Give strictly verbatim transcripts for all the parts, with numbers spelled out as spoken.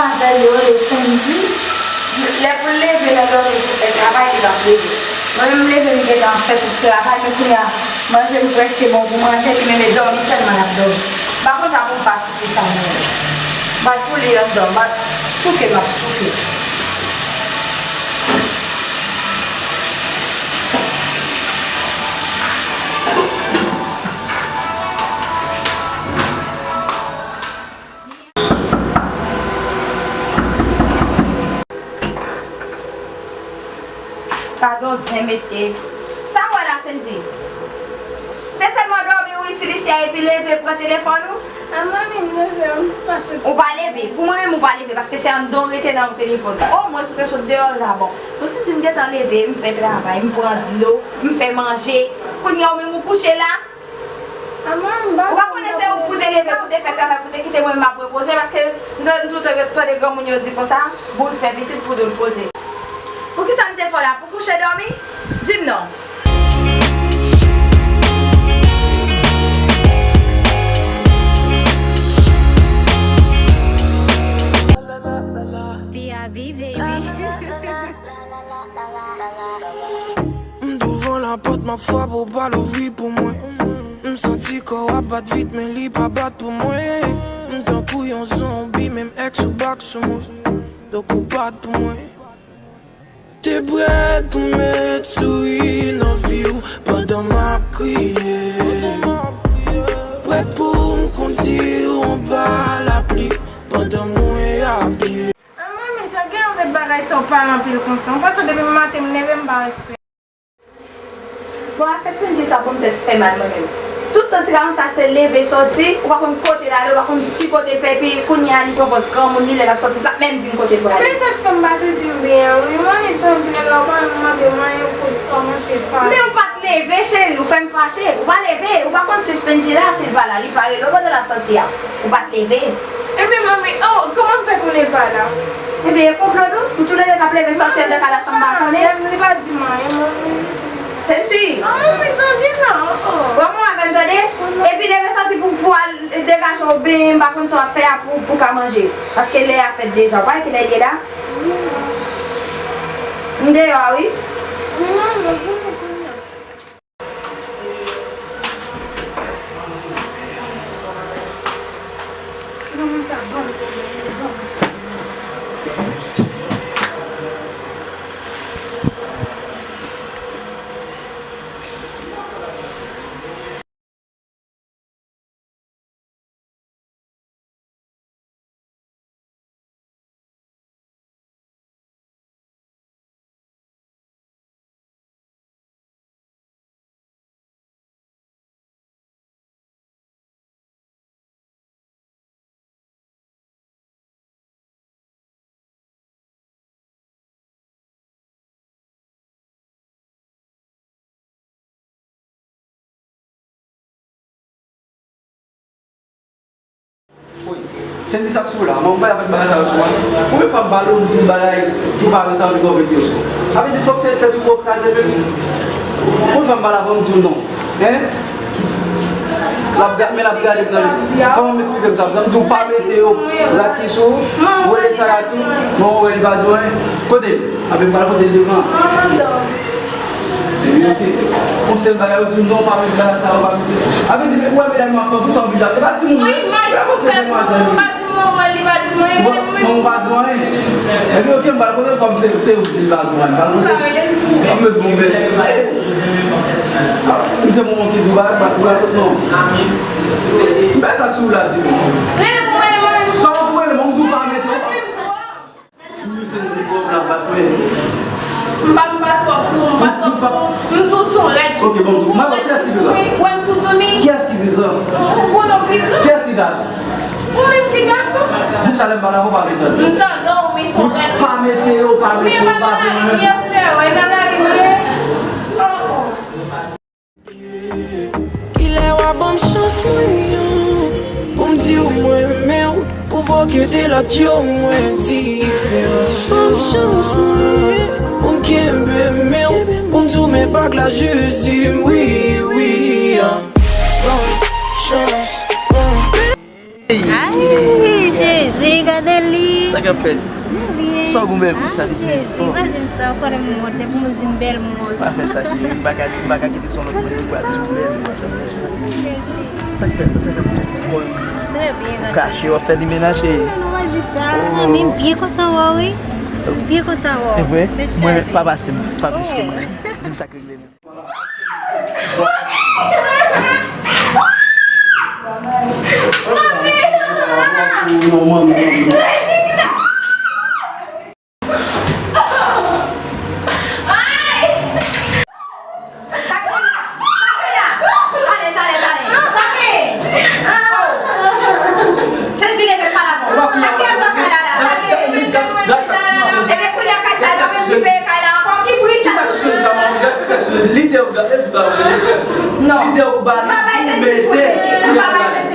Demwazèl yo rele Sendy, lè pou l leve nan dòmi pou fè travay, li p ap leve. Mwen menm, m leve, m gentan fè tout travay, men kounye a, manje m prèske bon pou manje, li menm e dòmi sèlman l ap dòmi. M pa konn sa pou m fè a ti fi sa menm. M pral pou li anndan, m pral souke, m ap souke. Gadon zen, mesye. Sa m wè la, Sendy? Se sèlman dòmi ou itilize a epi leve pran telefòn ou? A, manmi, m leve, m pase. Ou pa leve. Pou mwen menm, ou pa leve, paske se anndan w rete nan yon telefòn. Omwen, si w te sot deyò la, bon. Pou Sendy, m gentan leve, m fè travay, m pran dlo, m fè manje. Kounye a, ou menm, ou kouche la. Ou pa konnen se ou pou te leve, pou te fè travay, pou te kite mwen m ap repoze, paske m t-, m t-, tande granmoun yo di konsa, boul fè pitit pou doul poze. Poukisa m te fè w la? Pou kouche dòmi? Di m non. P R V, baby. M douvan lapòt, m ap frape, ou pa louvri pou mwen. M santi kò w ap bat vit, men li pa bat pou mwen. M tankou yon zonbi, menm èks ou bak sou mwen. Donk ou bat pou mwen. Te prèt pou met souri nan vi w pandan m ap kriye. Prèt pou m kondi w anba lapli pandan mwen ap ye. A, manmi, sa gen avèk bagay sa w pale anpil konsa? Ou panse depi maten m leve m pa respè? Bon, afè Spendy sa pou m tèt fè mal mwen menm. Tout tan ti gason sa se leve sòti, ou pa konn kote l ale, ou pa konn ki kote l fè, epi kounye a li pran pòz granmoun li, lè l ap sòti, li pa menm di m kote l prale. Men sa k fè m pase di m byen an, wi, manmi t antre la, ou pa menm mande m anyen, ou kout kòmanse pale. Men ou pa t leve, cheri, ou fè m fache, ou pa leve, ou pa konn si Spendy la, si l pa la, li pa rele w pandan l ap sòti a. Ou pa t leve. Ebyen, manmi, oh, kòman m fè konnen l pa la? Ebyen, e konplo nou. Nou toulède k ap leve sòti anndan kay la san m pa konnen. Li pa di m anyen, manmi. Senti? Ah, manmi, sa gen la, oh. Pran mwen avè m, tande? Epi leve sòti pou, pou al degaje w, ben, m pa konn sa w ap fè a pou, pou ka manje. Paske lè a fèt deja. Ou pa wè kilè l ye la? M deyò a, wi. Woy, Sendy, sa k sou ou la? Manman pale avèk bagay sa yo sou mwen. Konbyen fwa m pale w, m di w bagay tou parèy sa yo, li konvenke w sou. Sa vle di fòk se tèt ou pou w kraze menm. Konbyen fwa m pale avè w, m di w non. Hein? L ap ga-, men l ap gade m nan. Kòman m esplike m sa? M di w pa mete yo, rad ki sou ou, rele Sarah tou, manman w wè li pa di w anyen. Kote l? Apre m pral kote l devan. Ebyen, oke. Yon sèl bagay, ou di m non, pa mete bagay sa yo, pa mete. Sa vle di, men ou wè medam yo ap fè tout sa yo vin la. E pa timoun yo ye. Sa konse demwazèl yo. Ou pa di manman, li pa di mwen, rele mwen. Manman pa di w anyen. Ebyen, oke, m pral kote l kòm se, se ou ki di l pa di w anyen. M pral kote l. Ou ka rele l tou. Anmwey, bon, men. Misye manman ki di w pa, pa di w anyen, non. M bay sa k sou ou la, di m. Rele pou mwen, mwen. Kòman pou rele, mwen, m di w pa mete, ou pa. Wi, se di pwoblèm, m pa t konnen. M pa, m pa twò pou, m pa twò pou. M tou sou rèd. Ok, bon, m tou. Mwen, kiyès ki pi gran? Wè m toutouni. Kiyès ki pi gran? Ou konnen w pi gran. Kiyès ki gason? Ou menm ki gason. Bout sa lè m pale avè w pa vle tande. M tande w, wi, sou rèd. Pa mete yo, pa mete yo, pa vle mwen menm. Kilè w a ban m chans mwen an, pou m di w mwen renmen w, pou voke de lòt yo mwen diferan. Ban m chans mwen pou m kenbe men w, pou m di w men bag la jis di m wi, wi, ah. Ban m chans, ban m Ay, Jezi, gade li. Sa k ap fèt? Mwen byen. Sa w gen bèl konsa, pitit? Ah, Jezi, pa di m sa, ou konnen m wont, depi w di m bèl, m wont. Pa fè sa, cheri, m pa ka, m pa ka kite se yon lòt moun ki pral di w bèl, ou pa sa m bezwen. Jezi. Sa k fèt? Sa k ap fèt? Trè byen, ou kache, w ap fè li menaj, cheri? Non, non, pa di sa. Oh. Mwen menm byen kontan wè w, wi. M byen kontan wè w. Se vre? Mwen, pa pase m, pa plis ke mwen. Di m sa k regle menm. Santi leve pa la bon. Sa ki ap nan kay la la? Sa ki? Ebyen kounye a kay sa, yo menm ki peye kay la ankò, ki pri sa? Kisa ki sou li sa, manman? Gad kisa ki sou li. Li di ou ba, li ba ou. Non. Li di ou ba li pou mete.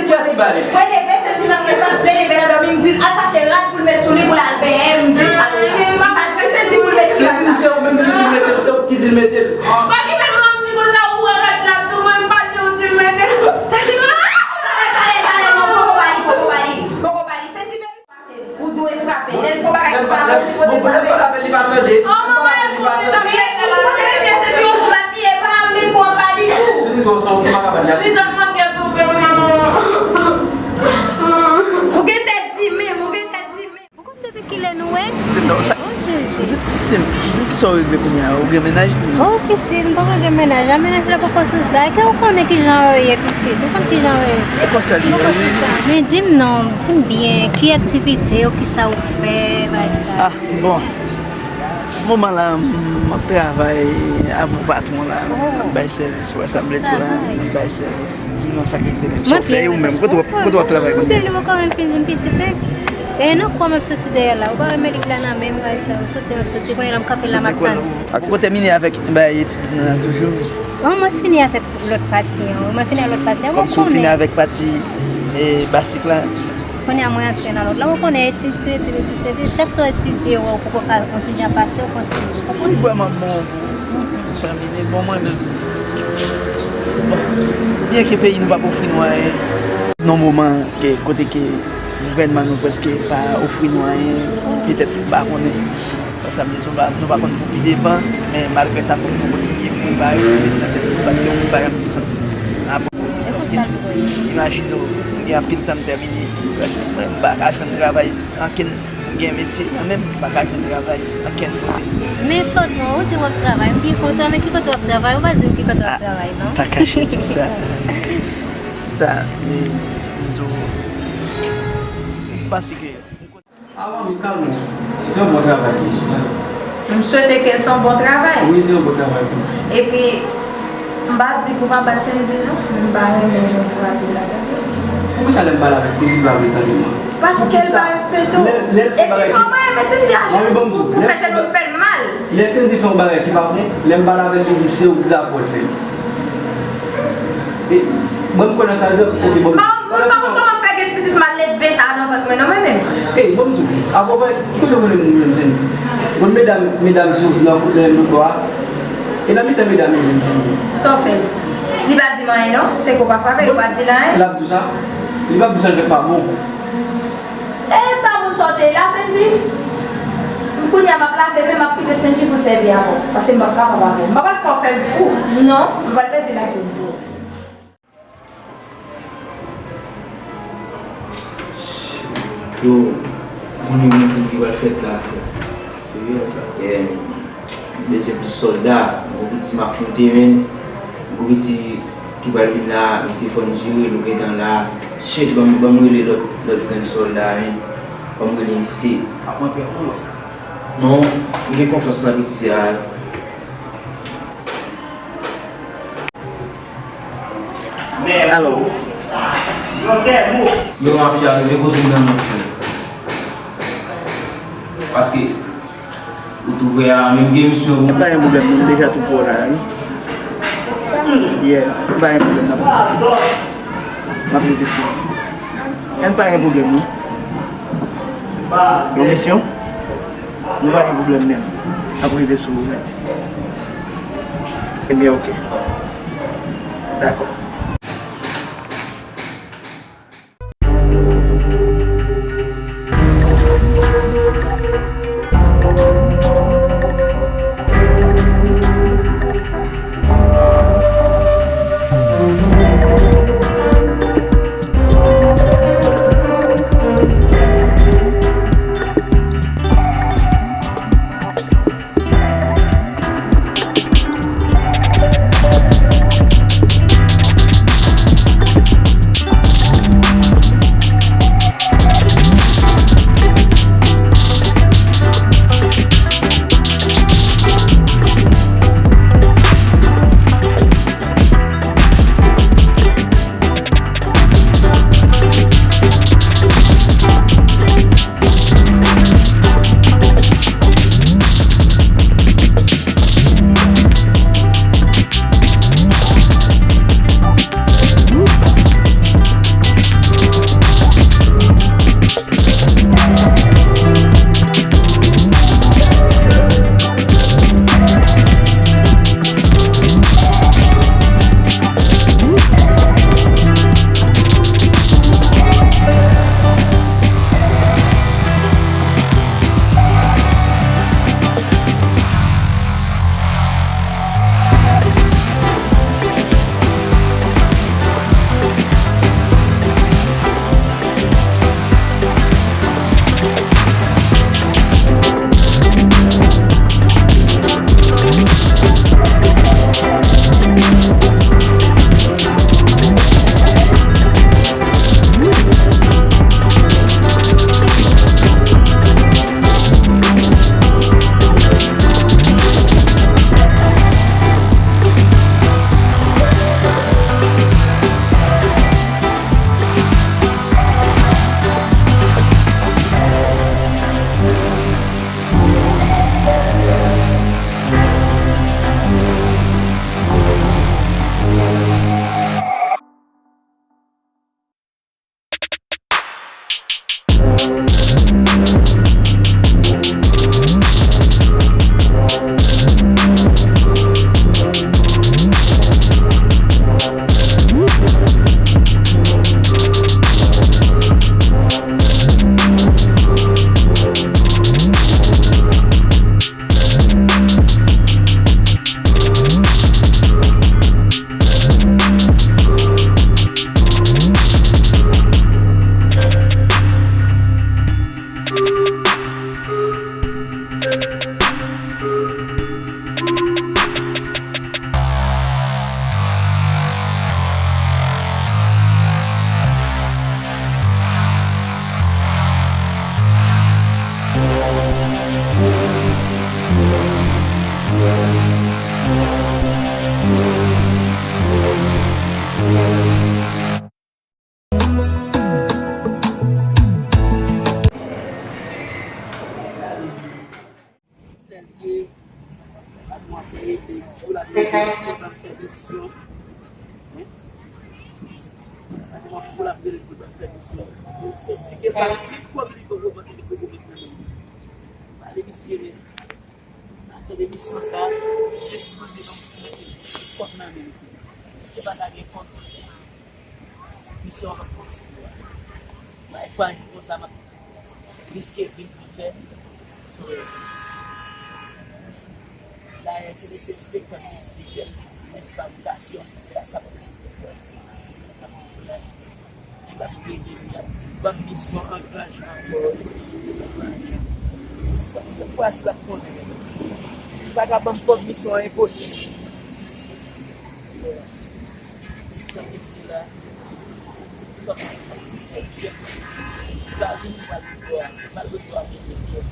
Kiyès ki ba li? Mwen leve Santi paske sa vle leve nan dòmi, m di l al chache rad pou l met sou li pou l al benyen, m di l sa. M pa di Santi pou l met ti rad sa. Se ou menm ki di l mete l, se ou ki di l mete l. Pa ki fè manman m di konsa ou wè rad la sou mwen, m pa di ou di l mete l. Santi, ah, talè, talè, talè, non, poko ba li, poko ba li, poko ba li. Santi, men Ou dwe frape. Lè l fè yon bagay ki pa bon, ou sipoze frape. Lè m pale avè l, li pa tande. Oh, manman, ekout, li pa tande. Ou sipoze retire Santi, ou fou bat li, e pa m li pou anba li tou. Si nou tou ansanm, ou pa ka bat li. Li tèlman gen tou, manman. Ou gen tèt di menm, ou gen tèt di menm. Ou konn depi kilè nou wè? Non, sa. Oh, Jezi. Di, di m, di m kisa w regle kounye a? Ou gen mennaj, di m. Oh, pitit, m poko gen mennaj. A, mennaj la poko sou sa. Ke ou konnen kijan yo ye, pitit? Ou konn kijan yo ye? E konsa li ye, wi. Men di m non, di m byen, ki aktivite yo, kisa ou fè, bay sa? Ah, bon. Moman la, m ap travay avèk patwon la, m ap bay sèvis. Ou wè sa m vle di w la, m ap bay sèvis. Di m non, sa k regle menm. Sa w fè ou menm? Kote w ap, kote w ap travay kounye a? Ou te li mwen kanmenm fin vin pitit, e nan kwa m ap soti dèyè la. Ou pa wè melik la nan men m, bay sa, ou soti, m ap soti, kounye a la m kanpe la, m ap tann. Ou tèmine avèk bay etid nan toujou? Bon, mwen fini avèk lòt pati an. Mwen fini ak lòt pati an. Kòmsi ou fini avèk pati, e, basik la. Kounye a mwen antre nan lòt la. Ou konnen etid se etid, etid se etid. Chak sa w etidye, ou wè ou poko ka yon ti jan pase, ou kontinye. Ou konprann? Li vrèman bon. Ou konprann? Li bon, mwen menm. Bon, byenke peyi nou p ap ofri nou anyen. Nan moman ke, kote ke gouvènman nou prèske pa ofri nou anyen, petèt, m pa konnen. Sa vle di, nou pa, nou pa konn pou pi devan, men malgre sa, fòk nou kontinye prepare, nou met nan tèt nou, paske yon bagay m se soti. Apre, paske, imajine w, m gen anpil tan m tèmine etid, prèske, mwen, m pa ka jwenn travay ankenn, m gen metye mwen menm, m pa ka jwenn travay ankenn kote. Men patwon, ou di w ap travay, m byen kontan, men ki kote w ap travay? Ou pa di m ki kote w ap travay, non? Ah, m pa kache di w sa. Sista, e, m di w, m panse ke Avan nou kalm, se yon bon travay ki chita. M swete ke se yon bon travay. Wi, se yon bon travay pou nou. Epi, m pa di pou pa bat Sendy non, men m pa renmen jan w frape l la, tande. Poukisa lè m pale avèk Sendy, li pa vle tande mwen? Paske l pa respekte w. Epi fò mwen renmen Sendy a jenou pou, pou fè jenou m fè l mal. Lè Sendy fè yon bagay ki pa bon, lè m pale avè l, li di se ou ki ta pou l fè l. E, mwen, m konnen sa l di, ok, bon. Mwen pa konn kòman m fè gen ti pitit mal leve sa a nan vant mwen non, mwen menm. Ey, bon, m di w, apre, ki kote w konnen moun jwenn Sendy? Bon, medam, medam sou, nan, nan, nan bò a. E nan mitan medam yo jwenn Sendy. Sa w fè l? Li pa di m anyen non, se ke w pa frape l, ou pa di l anyen. L ap di w sa? Li p ap di w sa, l fè pa bon. E ta moun sa w te ye la, Sendy? Kounye a m ap lave men, m ap kite Sendy pou l sèvi avè w, paske m p ap kapab avè w. M pa pral fè w fè m fou, non, m pral pèdi lavi m pou ou. Yo, moun yo menm di m ki pral fèt la, frè. Serye sa? Yeah, man. M bezwen plis sòlda. M gon piti m ap monte, man. M gon piti ki pral vin la, misye fò n jere, nou gentan la. Shit, ban m, ban m rele lòt, lòt grenn sòlda, man. Ban m rele misye. Ap rantre pou ou? Non, m gen konfyans nan piti a. Alò. Yo, mafya, rive kote m nan, mon frè. Paske ou tou prè a, menm gen misyon pou. Pa gen pwoblèm, nou deja tou prè la, wi. Yeah, pa gen pwoblèm, n ap, n ap rive sou. N pa gen pwoblèm, non. Yon misyon? Nou pa gen pwoblèm menm. N ap rive sou ou menm. Ebyen, oke. Dakò. Tèlke, pa nou ap ede, fou la ap ede, fou la ap fè misyon. Pa nou ap fou la ap ede, fou la ap fè misyon. Se si ke pa pi kòb li poko mete, li poko mete nan men li. Pale misye menm. Apre demisyon sa, misye sipoze nan kòb nan men li. Misye pa ta gen kòb, misye pa t posib. Bay fwa jou konsa, m ap riske vi m pou fè. Dayè, se de se spektak li sipoze fè, men se pa vokasyon, se pa sa pou li sipoze fè. Sa pou li fè. Li p ap rele, li ap ban m misyon angaje ankò. Sèt fwa si l ap konnen menm. Li pa ka ban m kòb misyon an, enposib. Sa ki fè la. Li pa vini, li pa vini, li pa vini.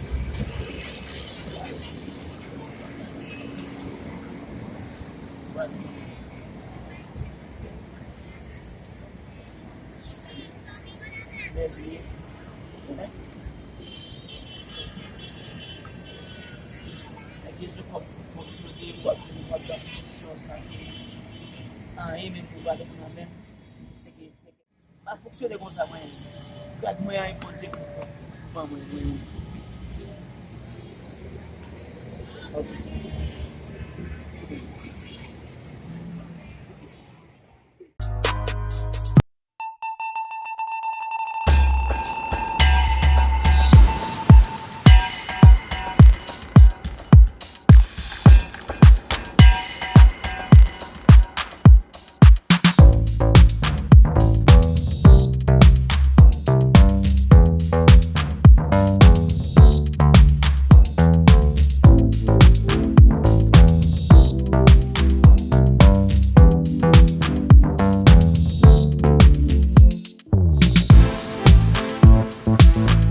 Lè li ye. Nèg yo sou kòb pou fonksyone, w ap vin, w ap ban misyon sa ki anyen menm pou pale pou mwen menm. Se ke m ap fonksyone konsa mwen. Gad mwen a yon Bondye pou ban mwen mwen.